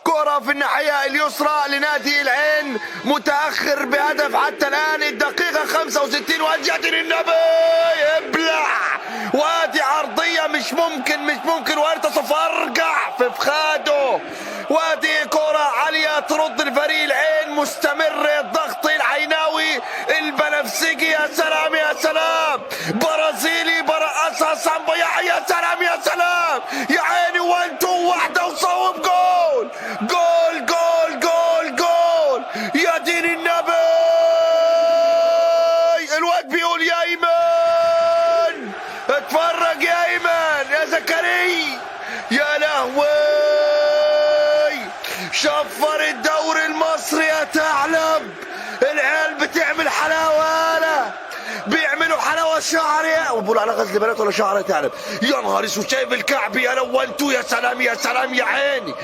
كرة في الناحية اليسرى لنادي العين، متأخر بهدف حتى الآن، الدقيقة 65، وأجت النبي ابلع، وادي عرضية مش ممكن مش ممكن، وارتصف ارجع في فخاده، وادي كرة عالية ترد الفريق العين. مستمر الضغط العيناوي البنفسجي، يا سلام يا سلام، برازيلي برقصها سامبا، يا سلام يا سلام يا عيني، 1 2 واحدة وصوب جول جول جول جول جول، يا دين النبي. الواد بيقول يا ايمن، اتفرج يا ايمن يا زكريا، يا لهوي، شفر الدوري المصري يا ثعلب. العيال بتعمل حلاوة، لا بيعملوا حلاوة شعر يا وبقولوا على غزل بنات ولا شعر يا ثعلب. يا نهار اسود، شايف الكعب يا لو 1 2، يا سلام يا سلام يا عيني.